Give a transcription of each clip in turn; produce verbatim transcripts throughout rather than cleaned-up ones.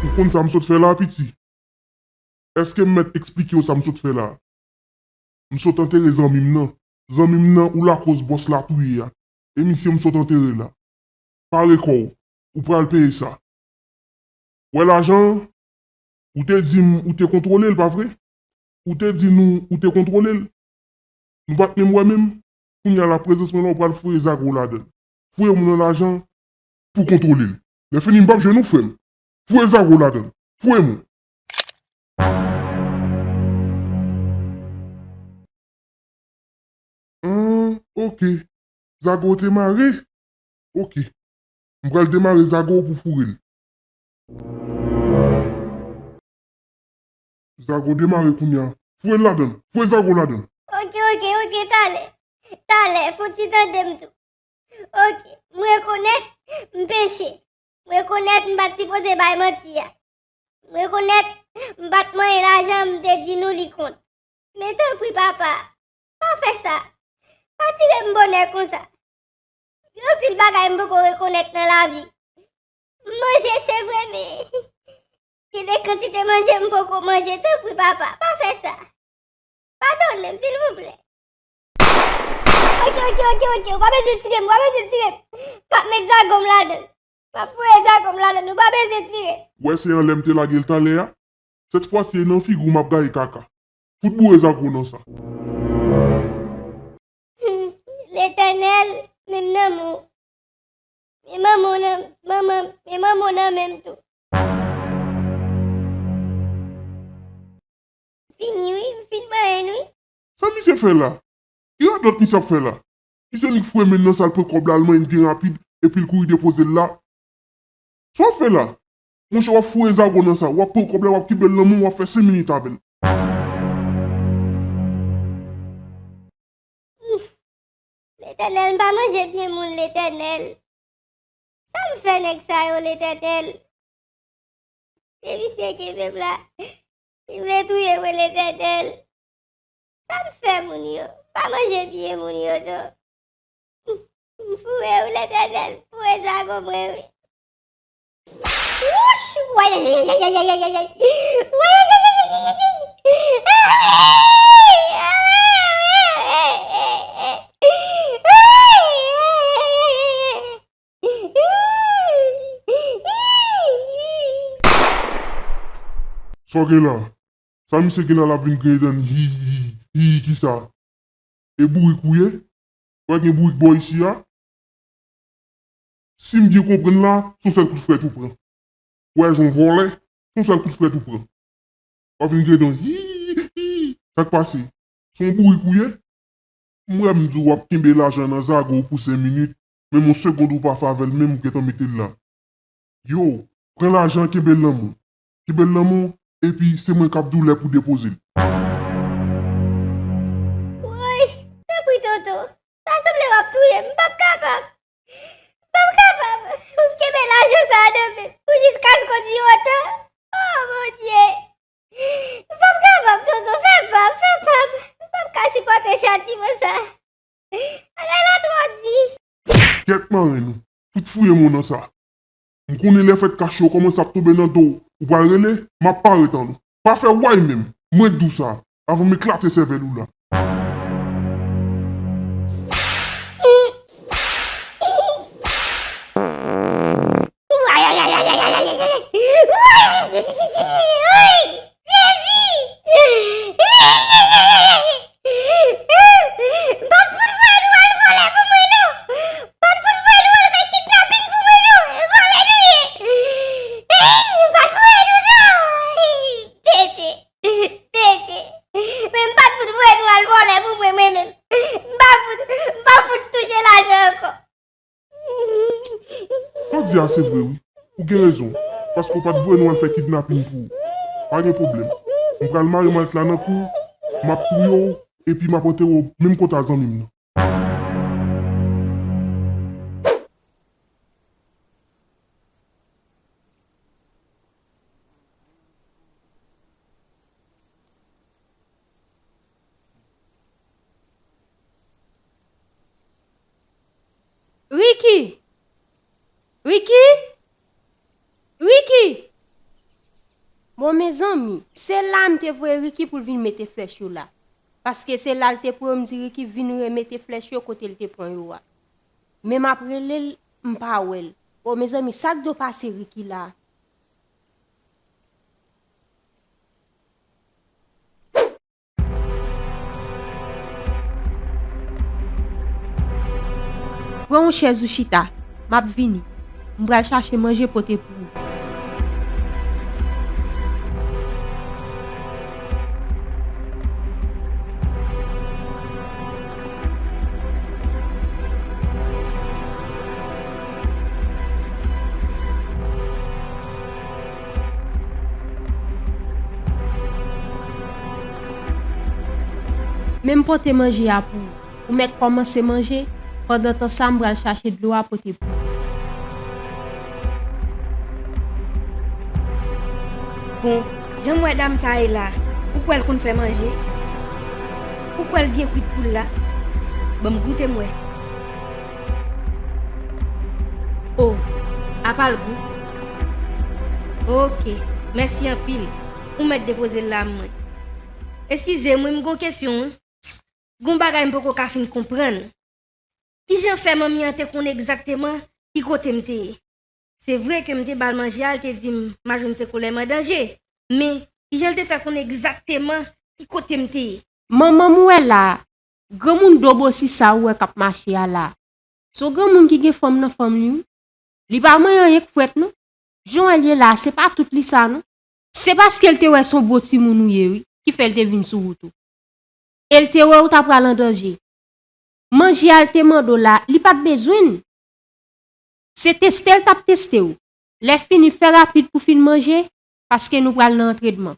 Ou konn sa m sot fè la, piti? Èske m mèt eksplike w sa m sot fè la? M sot antere zanmi m nan. Zanmi m nan ou lakoz bòs la touye a. E misye m sot antere l la. Pare kò w. Ou pral peye sa. Wè lajan an? Ou te di m ou te kontwole l, pa vre? Ou te di nou ou te kontwole l. Nou pa t menm wè menm. Kounye a la, prezans mwen la, ou pral foure zago w ladan l. Foure moun nan lajan pou kontwole l. Lè fini, m p ap jwenn ou, frè m. Foure zago w ladan l. Foure moun. Ahn, oke. Zago te mare? Oke. M pral demare zago pou foure l. Zago demare kounye a. Foure l ladan l. Foure zago ladan l. Oke, oke, oke, talè. Talè, fò w ti tande m tou. Oke, m rekonèt m peche. M rekonèt m pa t sipoze bay manti a. M rekonèt m pa t manyen lajan m te di nou li kont. Men tanpri, papa, pa fè sa. Pa tire m bonè konsa. Gen anpil bagay m poko rekonèt nan lavi. M manje, se vre, men gen de kantite manje m poko manje. Tanpri, papa, pa fè sa. Padone m, silvouplè. Oke, oke, oke, oke. Ou pa bezwen tire m, ou pa bezwen tire m. M ap met zago m ladan l. M ap foure zago m ladan l, ou pa bezwen tire m. Wè se anlè m te lage l talè a? Sèt fwa si e nan figi w m ap gaye kaka. Fout boure zago nan sa. Letènèl, men m nan men w. Men manman w nan, manman, men manman w nan men m tou. Fini wi, m fin manyen wi. Sa misye fè la? Ki radòt misye ap fè la? Misye nik foure men l nan sal pran kòb la, al manyen l byen rapid, epi l kouri depoze l la. Sa w ap fè la? Monchè, w ap foure zago nan sa, w ap pran kòb la, w ap kenbe l nan men w, w ap fè senk minit avè l. Letènèl, m pa manje byen moun, Letènèl. Sa m fè nèg sa yo, Letènèl? Men misye kenbe m la. Li vle touye mwen, Letènèl. Sa m fè moun yo? M pa manje byen moun yo, non. M foure wi, Letènèl. M foure zago mwen, wi. Wouch! Wayayayayayayayay! Wayayayayayayay! Sa w gen la? Sa misye gen la, l ap vin griyen dan l, hi, hi, hi, kisa? E bourik ou ye? Pa gen bourik bò isi a? Si m byen konprann la, se yon sèl kout frèt ou pran. Ou wè, jan w vòlè, se yon sèl kout frèt ou pran. W ap vin griyen dan, hi, hi, sa k pase? Se yon bourik ou ye? M wè m di w w ap kenbe lajan nan zago w pou senk minit, menm yon segond ou pa fè avè l, menm ou gentan mete l la. Yo, pran lajan an, kenbe l nan men w. Kenbe l nan men w, epi se mwen k ap di w lè pou depoze l. Woy, tanpri tonton, sa sanble w ap touye m, m p ap kapab. M p ap kapab. Ou kenbe lajan sa a nan men m pou jiskaske w di otan. Oh, Bondye! M p ap kapab, tonton, fè pa m, fè pa m. M p ap ka sipòte chatiman sa. Bagay la twò di. Kèt marenn ou, fout fouye men w nan sa. M konnen lè fèt kache yo kòmanse ap tonbe nan do w, ou pral rele, m ap pare tann ou. Pa fè way menm, mwen k di w sa, avan m eklate sèvèl ou la. Jezi! M pa t fout voye nou al vòlè pou mwen non! M pa t fout voye nou al fè kidnapin pou mwen non! E vòlè nou ye! M pa t voye nou non! Pete! Pete! Men m pa t fout voye nou al vòlè pou mwen, mwen menm! M pa fout, m pa fout touche lajan ankò! Sa w di a se vre wi. Ou gen rezon. Paske w pa t voye nou al fè kidnapin pou ou. Pa gen pwoblèm. M pral mare malèt la nan kou w, m ap touye w, epi m ap antere w menm kote a zanmi m nan. Ricky! Ricky! Ricky! Bon, mezanmi, se la m te voye Ricky pou l vin mete flèch yo la. Paske se la l te pran m di Ricky vin remete flèch yo kote l te pran yo a. Men m ap rele l, m pa wè l. Bon, mezanmi, sa k do pase Ricky la? Pran yon chèz ou chita, m ap vini. M pral chache manje pote pou ou. Men m pote manje a pou ou. Ou mèt kòmanse manje, pandan tan sa m pral chache dlo a pote pou ou. Bon, jan m wè dam sa ye la, ou kwè l konn fè manje? Ou kwè l byen kwit pou l la? Ban m goute m wè. O, apa l gou? Oke, mèsi anpil. Ou mèt depoze l la mwen. Eskize m wi, m gon kesyon wi. Gon bagay m poko ka fin konprann. Kijan fè manmi an te konn egzakteman ki kote m te ye? Se vre ke m te ba l manje a, l te di m Majwen se kolè m an danje. Men, kijan l te fè konn egzakteman ki kote m te ye? Manman m ou wè la a, granmoun dobosi sa ou wè k ap mache a la a. Se yon granmoun ki gen fanm nan fanm li wi. Li pa manyen anyen k frèt non. Jan w wè l ye la a, se pa tout li sa non. Se paske l te wè se yon bon timoun ou ye wi, ki fè l te vin sou wout ou. E l te wè w ta pral an danje. Manje a l te mande w la, li pa t bezwen l. Se teste l t ap teste w. Lè fini, fè rapid pou fin manje, paske nou pral nan antrenman.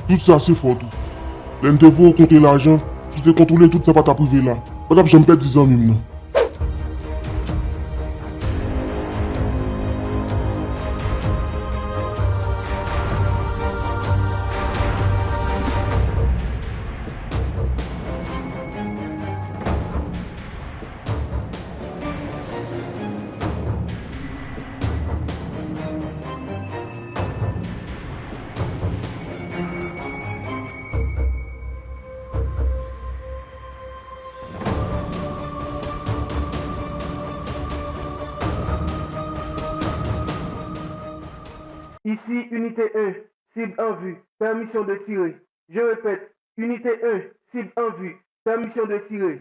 Tout sa se fòt ou. Lè n te voye w konte lajan, si w te kontwole tout sa pa t ap rive la. M pa t ap janm pèdi zanmi m nan. Ici unité un, cible en vue, permission de tirer. Je répète, unité un, cible en vue, permission de tirer.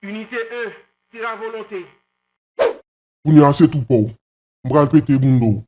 Unité un, tir à volonté. Kounye a se tou pa w. M pral pete bounda w.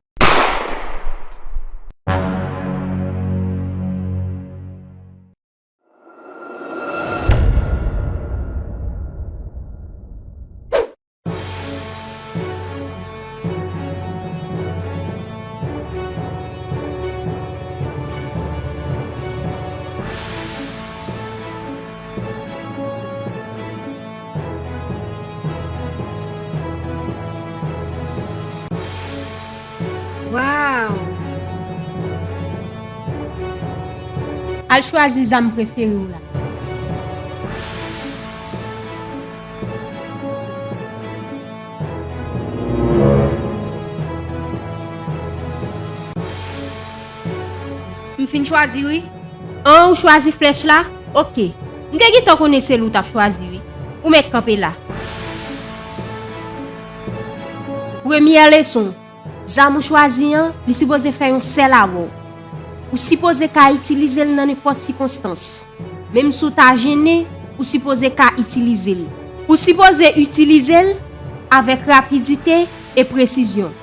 Waw! Al chwazi zam prefere w la. Fin chwazi, wi. An, ou chwazi flèch la? Oke. M te gentan konnen se li w t ap chwazi, wi. Ou mèt kanpe la. Premyè leson. Zam ou chwazi an, li sipoze fè yon sèl avè w. Ou sipoze ka itilize l nan nenpòt sikonstans. Menm si w ta jennen, ou sipoze ka itilize l. Ou sipoze itilize l avèk rapidite e presizyon.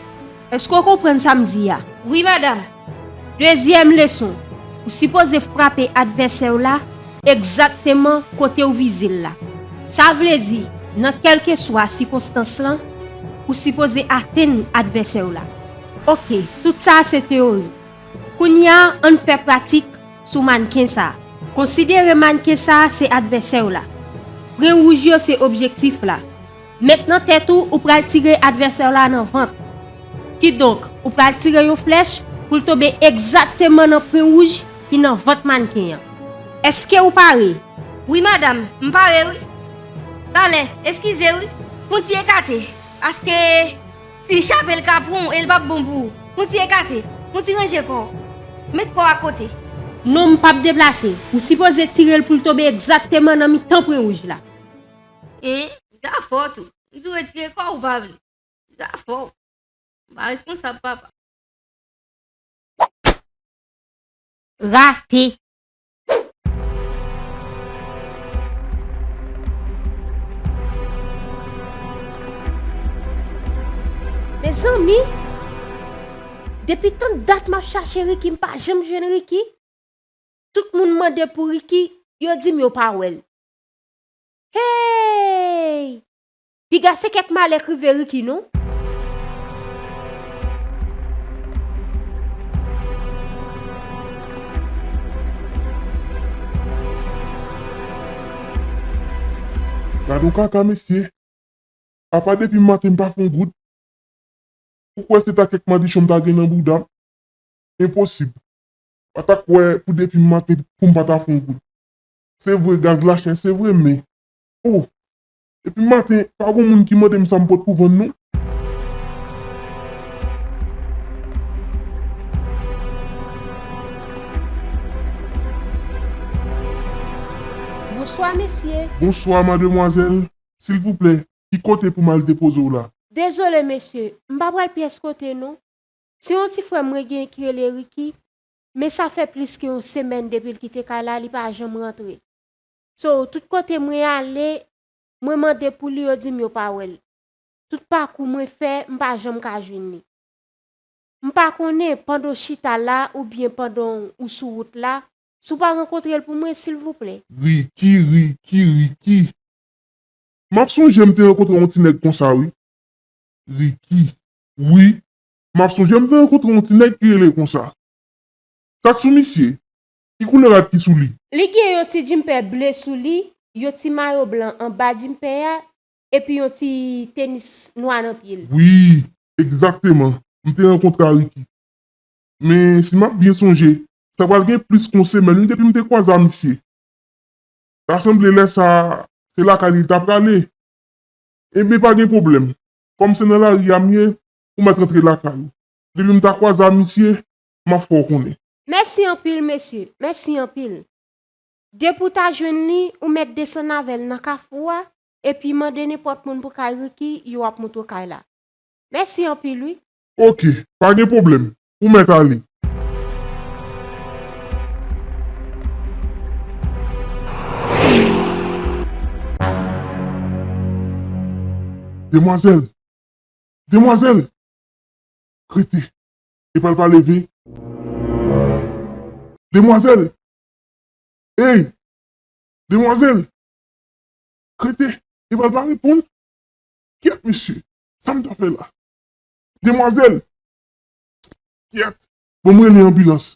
Èske w konprann sa m di a? Wi, madanm. Dezyèm leson, ou sipoze frape advèsè w la egzakteman kote w vize l la. Sa vle di, nan kèlkeswa sikonstans lan, ou sipoze atenn advèsè w la. Oke, tout sa a se teyori. Kounye a, ann fè pratik sou mannken sa a. Konsidere mannken sa a se advèsè w la. Pwen wouj yo se objektif la. Met nan tèt ou, ou pral tire advèsè w la nan vant. Kidonk, ou pral tire yon flèch pou l tonbe egzakteman nan pwen wouj ki nan vant mannken an. Èske ou pare? Wi, madanm, m pare, wi. Talè, eskize, wi. Fon ti ekate, paske si chape l ka pran w e l p ap bon pou ou. Fon ti ekate, fon ti ranje kò w. Met kò w akote. Non, m p ap deplase. Ou sipoze tire l pou l tonbe egzakteman nan mitan pwen wouj la. En, zafè w tou. M di w retire kò w, ou pa vle. Zafè w. M pa responsab, papa. Rate. Mezanmi, depi tann dat m ap chache Ricky, m pa janm jwenn Ricky. Tout moun mande pou Ricky, yo di m yo pa wè l. Hey! Piga se kèk malè k rive Ricky, non? Gad on kaka, mesye. Apa depi maten m pa fè on goud? Ou kwè se ta kèk madichon m ta gen nan bouda m? Enposib. Pa ta kwè pou depi maten pou m pa ta fè on goud. Se vre, gaz la chè, se vre, men, o, depi maten, pa gon moun ki mande m sa m pot pou vann, non. Bonswa, mesye. Bonswa, mademwazèl. Silvouplè, ki kote pou m al depoze w la? Dezole, mesye, m pa pral pyès kote, non. Se yon ti frè mwen gen ki rele Ricky, men sa fè plis ke yon semèn depi l kite kay la, li pa janm rantre. So, tout kote mwen ale, mwen mande pou li, yo di m yo pa wè l. Tout pakou mwen fè, m pa janm ka jwenn li. M pa konnen, pandan w chita la oubyen pandan w sou wout la, si w pa rankontre l pou mwen, silvouplè. Ricky, Ricky, Ricky. M ap sonje m te rankontre yon ti nèg konsa, wi. Ricky. Wi, m ap sonje m te rankontre yon ti nèg ki rele konsa. Sa k sou misye? Ki koulè rad ki sou li? Li gen yon ti djinpè ble sou li, yon ti mayo blan anba djinpè a, epi yon ti tenis nwa nan pye l. Wi, egzakteman. M te rankontre a Ricky. Men, si m ap byen sonje, sa pral gen plis ke yon semèn, wi, depi m te kwaze a misye. Ta sanble lè sa a, se lakay li l ta prale. Ebyen, pa gen pwoblèm. Kòm se nan lari a m ye, ou mèt rantre lakay ou. Depi m ta kwaze a misye, m ap fè w konnen. Mèsi anpil, mesye. Mèsi anpil. Depi w ta jwenn li, ou mèt desann avè l nan kafou a, epi mande nenpòt moun pou kay Ricky, yo ap montre w kay la. Mèsi anpil, wi. Oke, pa gen pwoblèm. Ou mèt ale. Demwazèl! Demwazèl! Rete. Epa l pa leve. Demwazèl! Ey! Demwazèl! Rete! Epa l pa reponn. Kyèt, mesye! Sa m ta fè la? Demwazèl! Kyèt! Bon, m rele anbilans.